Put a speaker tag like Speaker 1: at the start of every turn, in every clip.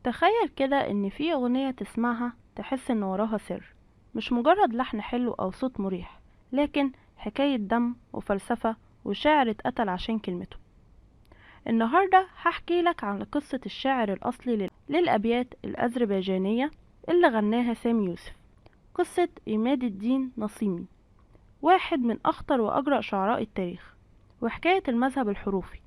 Speaker 1: تخيل كده ان في اغنية تسمعها تحس ان وراها سر، مش مجرد لحن حلو او صوت مريح، لكن حكاية دم وفلسفة وشاعر اتقتل عشان كلمته. النهاردة هحكي لك عن قصة الشاعر الأصلي للأبيات الأذربيجانية اللي غناها سامي يوسف، قصة عماد الدين نصيمي، واحد من أخطر وأجرأ شعراء التاريخ، وحكاية المذهب الحروفي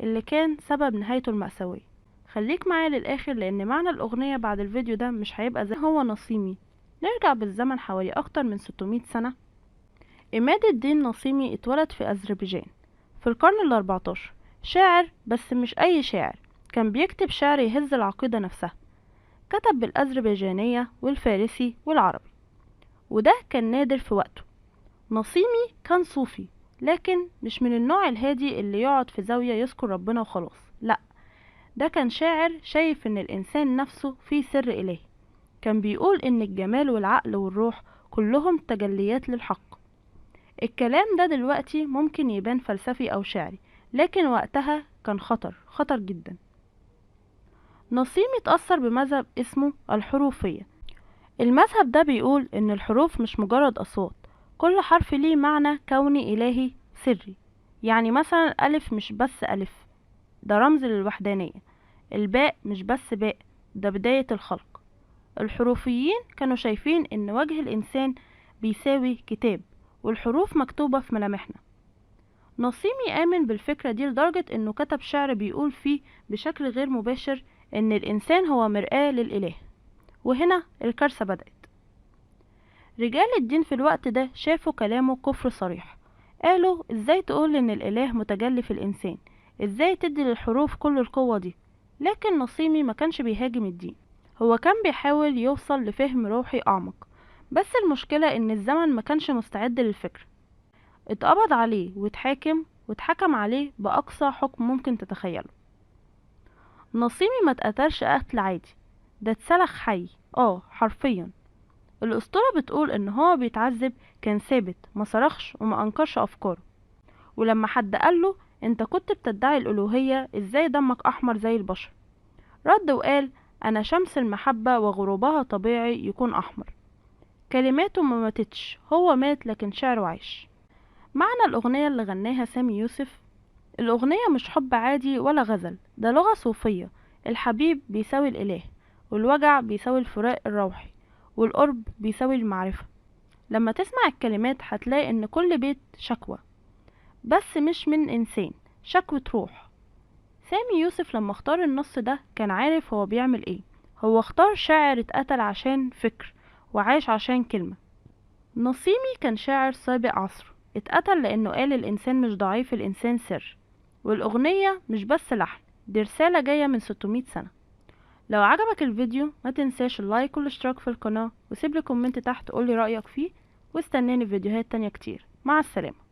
Speaker 1: اللي كان سبب نهايته المأساوية. خليك معايا للآخر لأن معنى الأغنية بعد الفيديو ده مش هيبقى زي هو نصيمي. نرجع بالزمن حوالي أكتر من 600 سنة. عماد الدين نصيمي اتولد في أذربيجان في القرن ال14، شاعر بس مش أي شاعر، كان بيكتب شعر يهز العقيدة نفسها. كتب بالأذربيجانية والفارسي والعربي، وده كان نادر في وقته. نصيمي كان صوفي، لكن مش من النوع الهادي اللي يقعد في زاوية يذكر ربنا وخلاص، لأ، ده كان شاعر شايف ان الانسان نفسه فيه سر الهي. كان بيقول ان الجمال والعقل والروح كلهم تجليات للحق. الكلام ده دلوقتي ممكن يبان فلسفي او شعري، لكن وقتها كان خطر، خطر جدا. نصيمي اتأثر بمذهب اسمه الحروفية. المذهب ده بيقول ان الحروف مش مجرد اصوات، كل حرف ليه معنى كوني الهي سري. يعني مثلا الالف مش بس الف، ده رمز للوحدانية. الباء مش بس باء، ده بداية الخلق. الحروفيين كانوا شايفين ان وجه الانسان بيساوي كتاب، والحروف مكتوبة في ملامحنا. نصيمي آمن بالفكرة دي لدرجة انه كتب شعر بيقول فيه بشكل غير مباشر ان الانسان هو مرآة للإله. وهنا الكارثة بدأت. رجال الدين في الوقت ده شافوا كلامه كفر صريح، قالوا ازاي تقول ان الإله متجلي في الانسان؟ ازاي تدي للحروف كل القوة دي؟ لكن نصيمي ما كانش بيهاجم الدين، هو كان بيحاول يوصل لفهم روحي أعمق. بس المشكلة ان الزمن ما كانش مستعد للفكرة. اتقبض عليه واتحاكم، واتحكم عليه بأقصى حكم ممكن تتخيله. نصيمي ما اتقتلش قتل عادي، ده اتسلخ حي، حرفيا. الأسطورة بتقول ان هو بيتعذب كان ثابت، ما صرخش وما انكرش افكاره. ولما حد قاله انت كنت بتدعي الألوهية، ازاي دمك احمر زي البشر؟ رد وقال انا شمس المحبة وغروبها طبيعي يكون احمر. كلماته ما ماتتش، هو مات لكن شعره عاش. معنى الأغنية اللي غناها سامي يوسف، الأغنية مش حب عادي ولا غزل، ده لغة صوفية. الحبيب بيساوي الإله، والوجع بيساوي الفراق الروحي، والقرب بيساوي المعرفة. لما تسمع الكلمات هتلاقي ان كل بيت شكوى، بس مش من إنسان، شكوى روح. سامي يوسف لما اختار النص ده كان عارف هو بيعمل ايه. هو اختار شاعر اتقتل عشان فكر وعاش عشان كلمة. نصيمي كان شاعر سابق عصره، اتقتل لأنه قال الإنسان مش ضعيف، الإنسان سر. والأغنية مش بس لحن، دي رسالة جاية من 600 سنة. لو عجبك الفيديو ما تنساش ال like والاشتراك في القناة، وسيب لي comment تحت قولي رأيك فيه، واستناني في فيديوهات تانية كتير. مع السلامة.